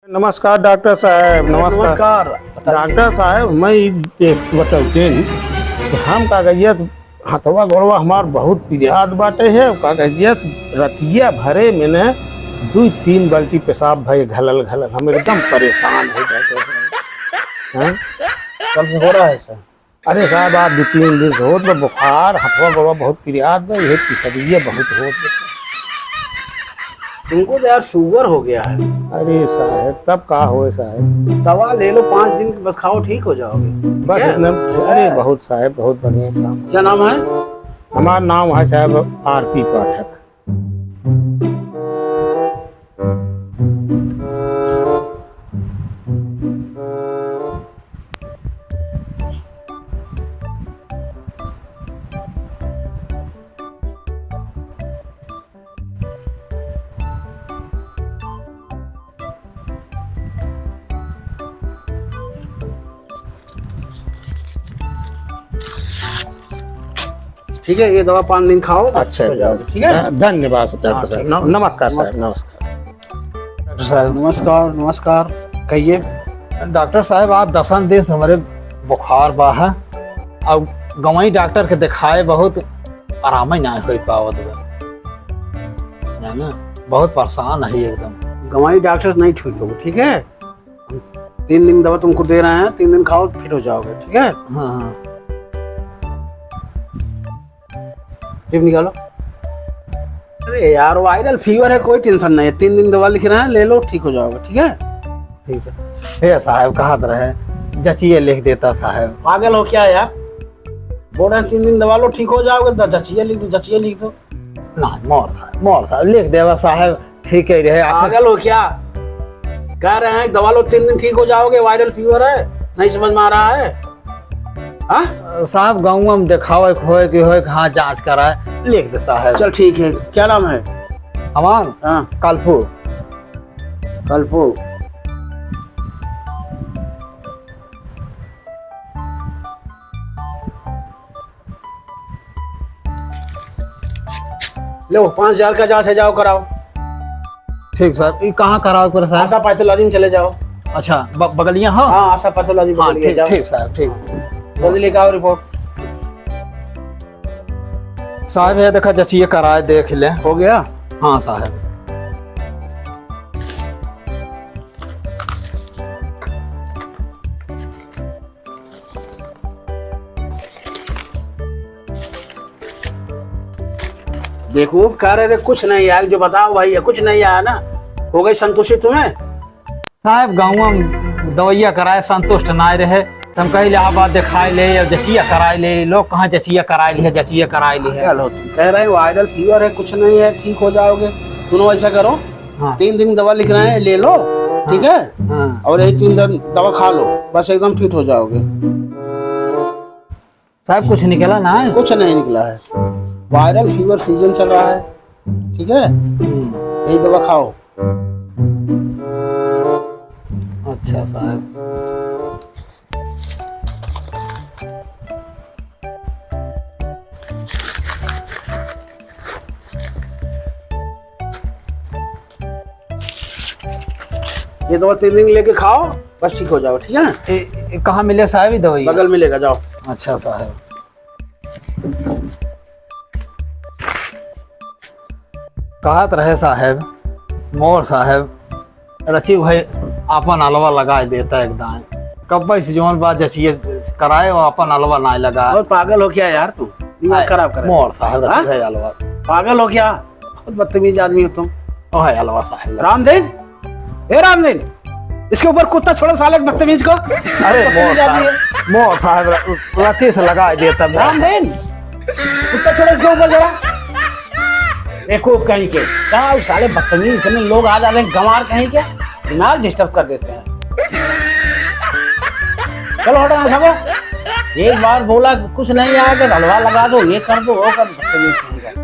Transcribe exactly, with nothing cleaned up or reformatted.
नमस्कार डॉक्टर साहब, नमस्कार। नमस्कार। डॉक्टर साहब, मैं ई देख बतौतेन कि हम का कहिए, हथवा गोड़वा हमार बहुत पिरात बाटे है, का कहिए, रतिया भरे में न दुइ तीन बाल्टी पेशाब भए घलल घलल, हम एकदम परेशान हो जाते हैं। हाँ? कब से हो रहा है सर? अरे साहब, आज दुइ तीन दिन से होत बा बुखार, हथवा गोड़वा बहुत पिरात बा, यही पिसरिया बहुत होत बा। तुमको तो यार शुगर हो गया है। अरे साहब, तब का होए साहब? दवा ले लो, पाँच दिन की बस खाओ, ठीक हो जाओगे। बस ठीक है? इतना, अरे बहुत साहब, बहुत बढ़िया काम। क्या नाम है? हमार नाम है साहब आर पी पाठक। ठीक है, ये दवा पाँच दिन खाओ, बस अच्छा, हो जाओगे, ठीक है? ध-, धन्यवाद डॉक्टर साहब। हाँ, ठीक है। न-, नमस्कार साहब, नमस्कार। नमस्कार। डॉक्टर साहब, नमस्कार, नमस्कार। कहिए। डॉक्टर साहब, आज दसन दिन से हमरे बुखार बा है, अब गंवई डॉक्टर के देखाए, बहुत आराम ही ना हो पावत बा, है ना? बहुत परेशान है एकदम। गंवई डॉक्टर नहीं ठीक हो, ठीक है? तीन दिन दवा तुमको दे रहे हैं, तीन दिन खाओ, फिट हो जाओगे, ठीक है? हाँ, हाँ। टिप निकालो। अरे यार, वायरल फीवर है, कोई टेंशन नहीं है, तीन दिन दवा लिख रहे हैं, ले लो, ठीक हो जाओगे, ठीक है? ठीक है। हे साहब, कहत रहे, जचिए लिख देता साहब। पागल हो क्या यार? बोल रहे हैं, तीन दिन दवा लो, ठीक हो जाओगे, द-, जचिए लिख दो, जचिए लिख दो। ना, मोर साहब, मोर साहब, लिख देवा साहब, ठीक ही रहे, आखिर पागल हो क्या? कह रहे हैं, दवा लो, तीन दिन ठीक हो जाओगे, वायरल फीवर है, नहीं समझ में आ रहा है? हाँ? साहब, गाँव में देखावे के होए कि होए कि हाँ, जाँच कराए, लिख दे साहब। चल, ठीक है, क्या नाम है? हमार? हाँ। कल्पू। कल्पू। लो, पाँच हजार का जाँच है, जाओ कराओ। ठीक सर, ई कहाँ करावे के पड़े सर? आशा पैथोलॉजी में चले जाओ। अच्छा, ब-, बगलिया, हाँ? हाँ, आशा पैथोलॉजी हाँ, बगलिया, ठीक, जाओ। ठीक सर, ठीक। जल्दी लेके आओ रिपोर्ट। साहब, ये देखा, जचिए कराए, देख ले। हो गया? हाँ साहब। देखो, कह रहे थे कुछ नहीं आया, जो बताओ भाई, ये कुछ नहीं आया ना, हो गई संतुष्टि तुम्हें? साहब, गाँव में दवाइया कराए, संतुष्ट नाय रहे, तो हम कहे, "ले, आवा, देखाए ले, या जचिया कराए ले।" लोग कहाँ जचिया कराए ले, जचिया कराए ले। क्या लो, तुम कह रहे हो वायरल फीवर है, कुछ नहीं है, ठीक हो जाओगे। सुनो, ऐसा करो, हाँ। तीन दिन दवा लिख रहे हैं, ले लो, ठीक है? हाँ। और यही तीन दिन दवा खा लो, बस एकदम फिट हो जाओगे। साहब, कुछ निकला ना है? कुछ नहीं निकला है। वायरल फीवर सीजन चल रहा है, ठीक है? हम्म। यही दवा खाओ। अच्छा साहब। ये दवा तीन दिन लेके खाओ, बस ठीक हो जाओ, ठीक है? ए, ए, कहाँ मिले साहब ये दवाई? बगल में लेकर जाओ। अच्छा साहब। कहत रहे साहब, मोर साहब, रची भाई आपन अलवा लगाए देता एकदम। कब्बे से जौन बात जचिए कराए, वो आपन अलवा ना लगाए। और पागल हो क्या यार तू? दिमाग हाय, खराब करे। मोर साहब, रची हाँ? भाई अलवा। पागल हो क्या? बहुत बदतमीज आदमी हो तुम। ओ है अलवा साहब। रामदीन, ए रामदीन, इसके ऊपर कुत्ता छोड़ो साले बदतमीज को। अरे बदतमीज मोर आदमी है। साहब, मोर साहब, र-, रची से लगाए देता मोर। रामदीन, कुत्ता छोड़ो इसके ऊपर जरा। देखो कहीं के, क्या साले बदतमीज, इतने लोग आ जाते हैं, गंवार कहीं के, दिमाग डिस्टर्ब कर देते हैं। चलो हटो यहाँ से, वो एक बार बोला कि कुछ नहीं आया, कि हलवा लगा दो, ये कर दो, वो कर दो, बदतमीज कहीं का।